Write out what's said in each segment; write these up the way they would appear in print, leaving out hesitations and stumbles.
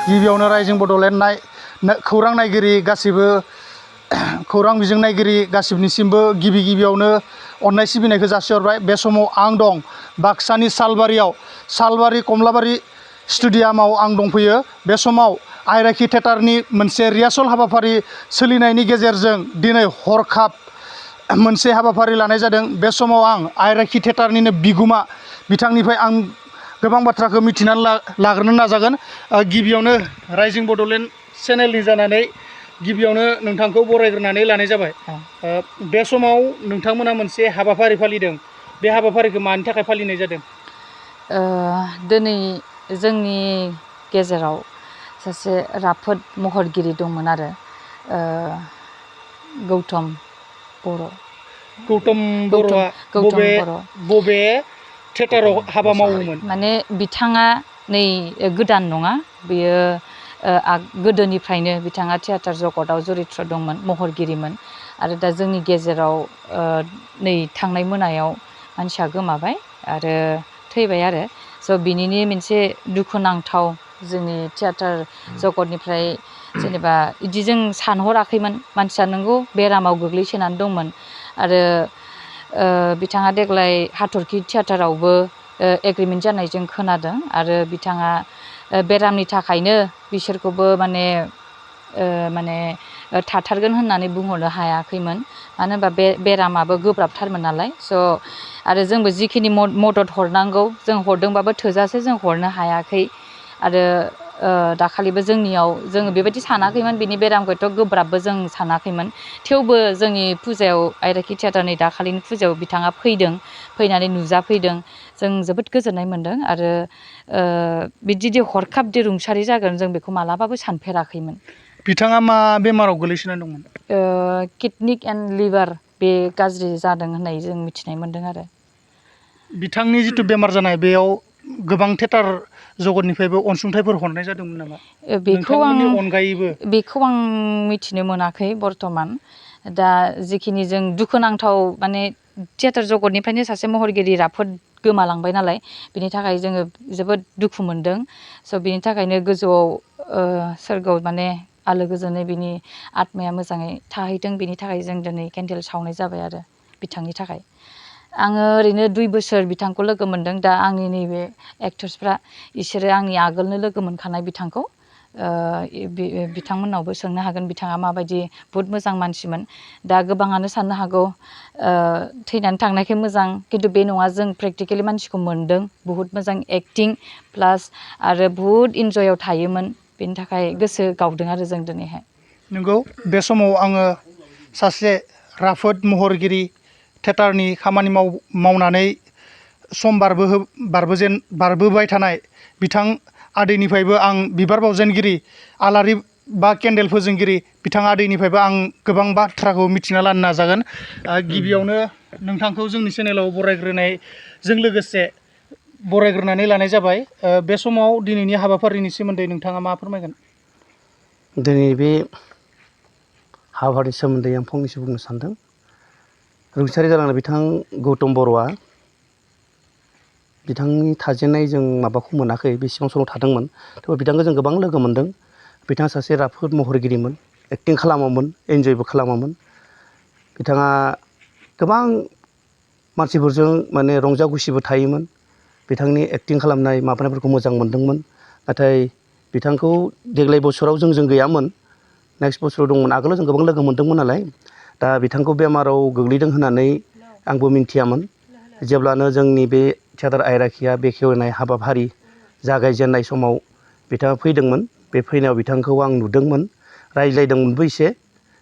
गिबियावनो रायजों बड'लेण्ड खौरां नायगिरि गासिबो खौरां बिजों नायगिरि गासिबनिसिमबो गिबियावनो अननाय सिबिनायखौ जासिहरबाय। बे समाव आं दं बाक्सानि सालबारि कमलाबारि स्टेडियामाव आं दंफैयो। बे समाव आइराखि थियेटारनि मोनसे रिहार्सेल हाबाफारि सोलिनायनि गेजेरजों दिनै हरखाब मोनसे हाबाफारि लानाय जादों। बे समाव आं आइराखि थियेटारनिनो बिगुमा बिथांनिफ्राय आं गोबां बाथ्राखौ मिथिनानै लाग्रोनो नाजागोन। गिबियावनो रायजों बड'लेण्ड चेनेलनि जानानै गिबियावनो नोंथांखौ बरायग्रोनानै लानाय जाबाय। बे समाव नोंथांमोना मोनसे हाबाफारि फालिदों। बे हाबाफारिखौ मानि थाखाय फालिनाय जादों? दिनै जोंनि गेजेराव सासे राफोद महरगिरि दंमोन आरो गौतम बर'। गौतम बर'आ बबे थियेटाराव हाबा मावोमोन? माने बिथाङा नै गोदान नङा, बेयो गोदोनिफ्रायनो बिथाङा थियेटार जगतआव जरित्र दंमोन, महरगिरिमोन। आरो दा जोंनि गेजेराव नै थांनाय मोनायाव मानसिया गोमाबाय आरो थैबाय आरो। स' बिनिनो मोनसे दुखुनांथाव जोंनि थियेटार जगतनिफ्राय जेनेबा बिदि जों सानहराखैमोन। मानसिया नंगौ बेरामाव गोग्लैसोनानै दंमोन आरो बिथाङा देग्लाय हाथरखि थियेटारावबो एग्रिमेन्ट जानाय जों खोनादों आरो बिथाङा बेरामनि थाखायनो बिसोरखौबो माने थाथारगोन होननानै बुंहरनो हायाखैमोन। मानो होनबा बे बेरामाबो गोब्राबथारमोन नालाय। स' आरो जोंबो जिखिनि मदद हरनांगौ जों हरदोंबाबो थोजासे जों हरनो हायाखै। आरो दाखालिबो जोङो बेबायदि सानाखैमोन, बिनि बेरामखौथ' गोब्राबबो जों सानाखैमोन। थेवबो जोंनि फुजायाव आइराखि थियेटारनि दाखालिनि फुजायाव बिथाङा फैनानै नुजाफैदों। जों जोबोद गोजोननाय मोन्दों आरो बिदि हरखाब रुंसारि जागोन जों बेखौ मालाबाबो सानफेराखैमोन। बिथाङा मा बेमाराव गोलैसोनानै दंमोन? किडनि एन्ड लिभार बे गाज्रि जादों होननाय जों मिथिनाय मोन्दों आरो। बिथांनि जिथु बेमार जानाय, बेयाव गोबां थियेटार जगतनिफ्रायबो अनसुंथाइफोर हरनाय जादोंमोन नामा? नोंथांमोननि अनगायैबो? बेखौ आं मिथिनो मोनाखै बर्थमान। दा जिखिनि जों दुखुनांथाव माने थियेटार जगतनिफ्रायनो सासे महरगिरि राफोद गोमालांबाय नालाय, बिनि थाखाय जोङो जोबोद दुखु मोनदों। स' बिनि थाखायनो गोजौआव सोरगोआव माने आलो गोजोनै बिनि आत्माया मोजाङै थाहैथों, बिनि थाखाय जों दिनै केन्डेल सावनाय जाबाय आरो बिथांनि थाखाय। आङो ओरैनो 2 बोसोर बिथांखौ लोगो मोनदों। दा आंनि नैबे एक्टर्सफ्रा बिसोरो आंनि आगोलनो लोगो मोनखानाय बिथांखौ। बिथांमोननावबो सोंनो हागोन बिथाङा माबायदि, बहुद मोजां मानसिमोन। दा गोबाङानो साननो हागौ थैनानै थांनायखाय मोजां, खिन्थु बे नङा। जों प्रेक्टिकेलि मानसिखौ मोन्दों, बहुद मोजां एक्टिं प्लास आरो बहुद इन्जयआव थायोमोन। बेनि थाखाय गोसो गावदों आरो जों दिनैहाय। नंगौ, बे समाव आङो सासे राफोद महरगिरि, थियेटारनि खामानि मावनानै सम बारबोबाय थानाय बिथां आदैनिफ्रायबो आं बिबार बावजेनगिरि, आलारि बा केन्डेल फोजोंगिरि बिथां आदैनिफ्रायबो आं गोबां बाथ्राखौ मिथिना लानो नाजागोन। गिबियावनो नोंथांखौ जोंनि चेनेलाव बरायग्रोनायजों लोगोसे बरायग्रोनानै लानाय जाबाय। बे समाव दिनैनि हाबाफारिनि सोमोन्दै नोंथाङा मा फोरमायगोन? दिनै बे हाबाफारिनि सोमोन्दै आं फंनैसो बुंनो सानदों। रुंसारि जालांनाय बिथां गौतम बर'आ, बिथांनि थाजेननाय जों माबाखौ मोनाखै, बेसेबां समाव थादोंमोन। थेवबो बिथांखौ जों गोबां लोगो मोन्दों। बिथाङा सासे राफोद महरगिरिमोन, एक्टिं खालामोमोन, इन्जयबो खालामोमोन। बिथाङा गोबां मानसिफोरजों माने रंजा खुसिबो थायोमोन। बिथांनि एक्टिं खालामनाय माबानायफोरखौ मोजां मोन्दोंमोन। नाथाय बिथांखौ देग्लाय बोसोराव जों गैयामोन, नेक्स्ट बोसोराव दंमोन। आगोलाव जों गोबां लोगो मोन्दोंमोन नालाय। दा बिथांखौ बेमाराव गोग्लैदों होननानै आंबो मिन्थियामोन। जेब्लानो जोंनि बे थियेटार आइराखिया बेखेवनाय हाबाफारि जागायजेननाय समाव बिथाङा फैदोंमोन। बे फैनायाव बिथांखौ आं नुदोंमोन, रायज्लायदोंमोनबो एसे,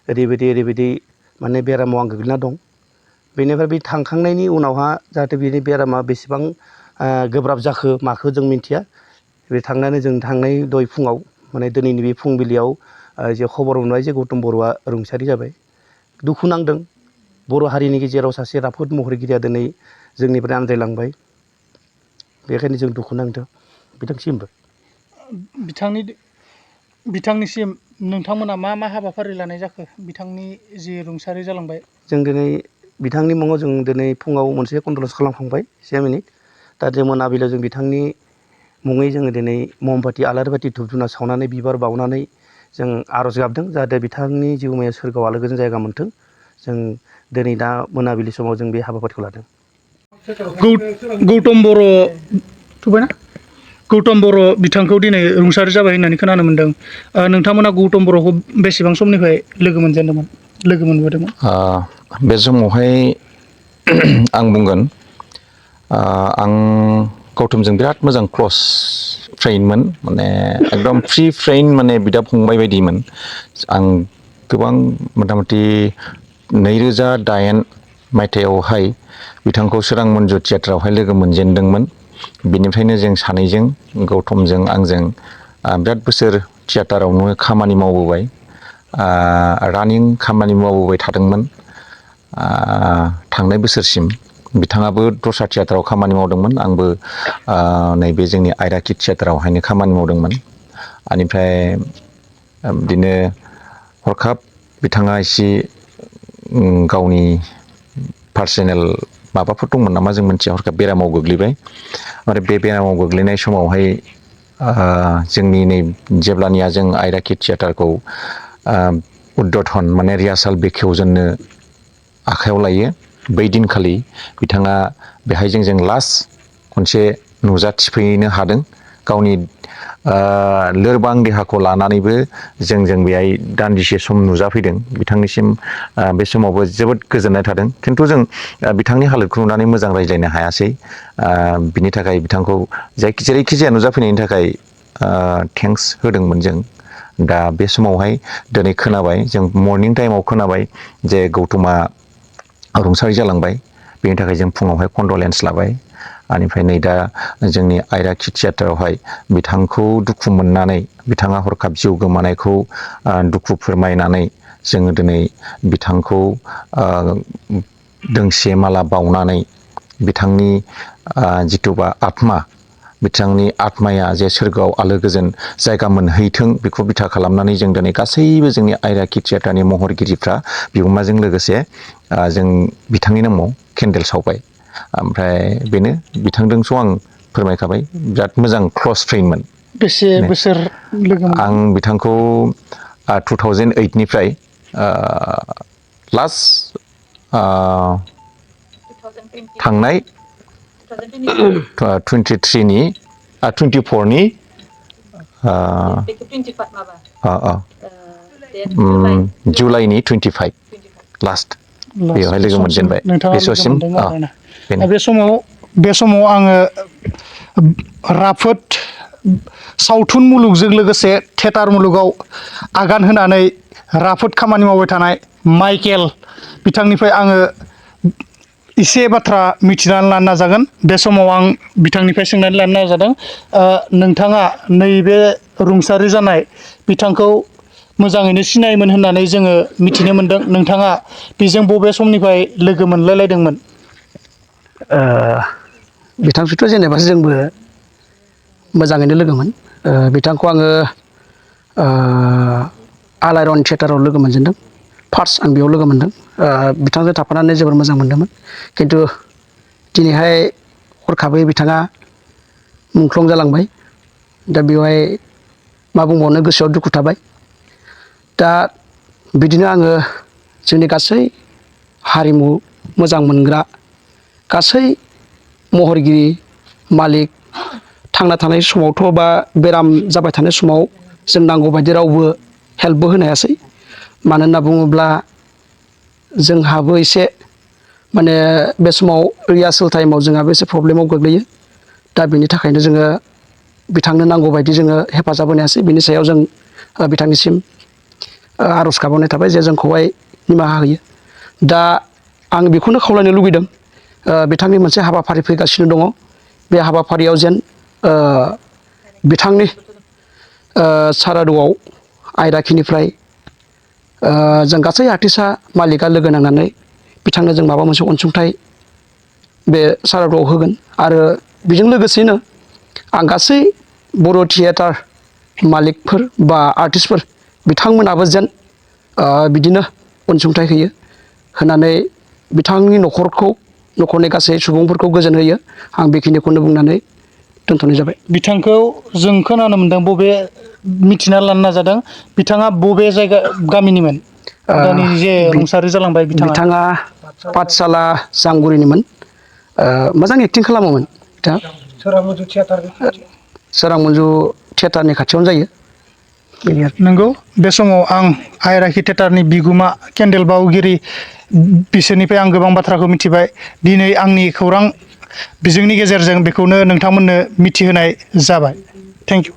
ओरैबायदि माने बेरामाव आं गोग्लैना दं। बेनिफ्राय बे थांखांनायनि उनावहा जाहाथे बिनि बेरामा बेसेबां गोब्राब जाखो माखो जों मिन्थिया। बे थांनानै जों थांनाय दहाय फुङाव माने दिनैनि बे फुंबिलियाव जे खबर मोनबाय जे गौतम बर'आ रुंसारि जाबाय। दुखु नांदों, बर' हारिनि गेजेराव सासे राफोद महरगिरिया दिनै जोंनिफ्राय आनज्रायलांबाय। बेखायनो जों दुखु नांदों बिथांसिमबो। बिथांनिसिम नोंथांमोना मा हाबाफारि लानाय जाखो? बिथांनि जि रुंसारि जालांबाय, जों दिनै बिथांनि मुङाव जों दिनै फुङाव मोनसे कन्डलेन्स खालामखांबाय 1 मिनिट। दा जों मोनाबिलियाव जों बिथांनि मुङै जोङो दिनै ममबाति आलारि बाथि धुप धुना सावनानै बिबार बावनानै जों आर'ज गाबदों जाहाथे बिथांनि जिउमाया सोरगोआव आलो गोजोन जायगा मोन्थों। जों दिनै दा मोनाबिलि समाव जों बे हाबाफारिखौ लादों। गौतम बर' थुबायना गौतम बर' बिथांखौ दिनै रुंसारि जाबाय होननानै खोनानो मोन्दों। नोंथांमोना गौतम बर'खौ बेसेबां समनिफ्राय लोगो मोनबोदोंमोन? बे समावहाय आं बुंगोन आं गौतमजों बिराद मोजां क्ल'स फ्रेन्डमोन, माने एकदम फ्रि फ्रेन्ड, माने बिदा फंबाय बायदिमोन। आं गोबां मथा मथि 2008 मायथाइयावहाय बिथांखौ सोरां मन्जु थियेटारावहाय लोगो मोनजेनदोंमोन। बिनिफ्रायनो जों सानैजों, गौतमजों आंजों बिराद बोसोर थियेटारावनो खामानि मावबोबाय, रानिं खामानि मावबोबाय थादोंमोन थांनाय बोसोरसिम। बिथाङाबो दस्रा थियेटाराव खामानि मावदोंमोन, आंबो नैबे जोंनि आयराखि थियेटारावहायनो खामानि मावदोंमोन। बेनिफ्राय बिदिनो हरखाब बिथाङा एसे गावनि पार्सनेल माबाफोर दंमोन नामा जों मिथिया, हरखाब बेरामाव गोग्लैबाय। आरो बे बेरामाव गोग्लैनाय समावहाय जोंनि नै जेब्लानिया जों आयराखि थियेटारखौ उद्दधन माने रिहार्साल बेखेवजेननो आखायाव लायो, बै दिनखालि बिथाङा बेहाय जों लास्ट खनसे नुजाथिफैनो हादों। गावनि लोरबां देहाखौ लानानैबो जों बेहाय दान्दिसे सम नुजाफैदों। बिथांनिसिम बे समावबो जोबोद गोजोननाय थादों। खिन्थु जों बिथांनि हालोदखौ नुनानै मोजां रायज्लायनो हायासै। बिनि थाखाय बिथांखौ जेरैखि जाया नुजाफैनायनि थाखाय थेंक्स होदोंमोन जों। दा बे समावहाय दिनै खोनाबाय, जों मर्निं टाइमाव खोनाबाय जे गौतमा रुंसारि जालांबाय। बेनि थाखाय जों फुङावहाय कन्डलेन्स लाबाय। बेनिफ्राय नै दा जोंनि आयराखि थियेटारावहाय बिथांखौ दुखु मोननानै, बिथाङा हरखाब जिउ गोमानायखौ दुखु फोरमायनानै जोङो दिनै बिथांखौ दोंसे माला बावनानै बिथांनि जिथुबा आत्मा, बिथांनि आत्माया जे सोरगोआव आलो गोजोन जायगा मोनहैथों, बेखौ बिथा खालामनानै जों दिनै गासैबो जोंनि आयराखि थियेटारनि महरगिरिफ्रा बिगोमाजों लोगोसे जों बिथांनि नामाव केन्देल सावबाय। ओमफ्राय बेनो, बिथांजोंस' आं फोरमायखाबाय, बिराद मोजां क्ल'स फ्रेन्डमोन। बेसे बोसोर लोगो मोनदों? आं बिथांखौ 2008निफ्राय लास्ट थांनाय 24नि जुलाइनि 25 लास्ट बेयावहाय लोगो समसिम मोनजेनबाय। नोंथाङा बे लोगो समसिम मोनदों आरोना। बेनो। बे समाव आङो राफोद सावथुन मुलुगजों लोगोसे थियेटार मुलुगाव आगान होनानै राफोद खामानि मावबाय थानाय माइकेल बिथांनिफ्राय आङो एसे बाथ्रा मिथिनानै लानो नाजागोन। बे समाव आं बिथांनिफ्राय सोंनानै लानो नाजादों, नोंथाङा नैबे रुंसारि जानाय बिथांखौ मोजाङैनो सिनायोमोन होननानै जोङो मिथिनो मोन्दों। नोंथाङा बेजों बबे समनिफ्राय लोगो मोनलायलायदोंमोन? बिथांखौथ' जेनेबा जोंबो मोजाङैनो लोगोमोन। बिथांखौ आङो आलायरन थियेटाराव लोगो मोनजेनदों। फार्स्ट आं बेयाव लोगो मोनदों। बिथांजों थाफानानै जोबोर मोजां मोनदोंमोन। खिन्थु दिनैहाय हरखाबै बिथाङा मुंख्लं जालांबाय। दा बेवहाय मा बुंबावनो, गोसोआव दुखु थाबाय। दा बिदिनो आङो जोंनि गासै हारिमु मोजां मोनग्रा गासै महरगिरि, मालिक, थांना थानाय समावथ' बा बेराम जाबाय थानाय समाव जों नांगौबायदि रावबो हेल्पबो होनो हायासै। मानो होनना बुङोब्ला जोंहाबो एसे माने बे समाव रिहार्सेल टाइमाव जोंहाबो एसे प्रब्लेमाव गोग्लैयो। दा बेनि थाखायनो जोङो बिथांनो नांगौबायदि जोङो हेफाजाब होनो हायासै। बिनि सायाव जों बिथांनिसिम आर'ज गाबहरनाय थाबाय जे जोंखौहाय निमाहा होयो। दा आं बेखौनो खावलायनो लुबैदों, बिथांनि मोनसे हाबाफारि फैगासिनो दङ। बे हाबाफारियाव जेन बिथांनि सारादुआव आयराखिनिफ्राय जों गासै आर्टिस्टआ, मालिकआ लोगो नांनानै बिथांनो जों माबा मोनसे अनसुंथाइ बे सारादुआव होगोन। आरो बेजों लोगोसेनो आं गासै बर' थियेटार मालिकफोर बा आर्टिस्टफोर बिथांमोनाबो जेन बिदिनो अनसुंथाइ होयो, होनानै बिथांनि न'खरनि गासै सुबुंफोरखौ गोजोन होयो। आं बेखिनिखौनो बुंनानै दोनथ'नाय जाबाय। बिथांखौ जों खोनानो मोनदों बबे मिथिना लानो नाजादों बिथाङा बबे जायगा गामिनिमोन दानि जे रुंसारि जालांबाय बिथाङा पाठसाला जामगुरिनिमोन मोजां एक्टिं खालामोमोन बिथाङा सोरां मन्जु थियेटारनि खाथियावनो जायो बेनो आरो। नंगौ बे समाव आं आयराखि थियेटारनि बिगोमा केन्देल बावगिरि बिसोरनिफ्राय आं गोबां बाथ्राखौ मिथिबाय दिनै आंनि खौरां बिजोंनि गेजेरजों बेखौनो नोंथांमोननो मिथिहोनाय जाबाय। Thank you.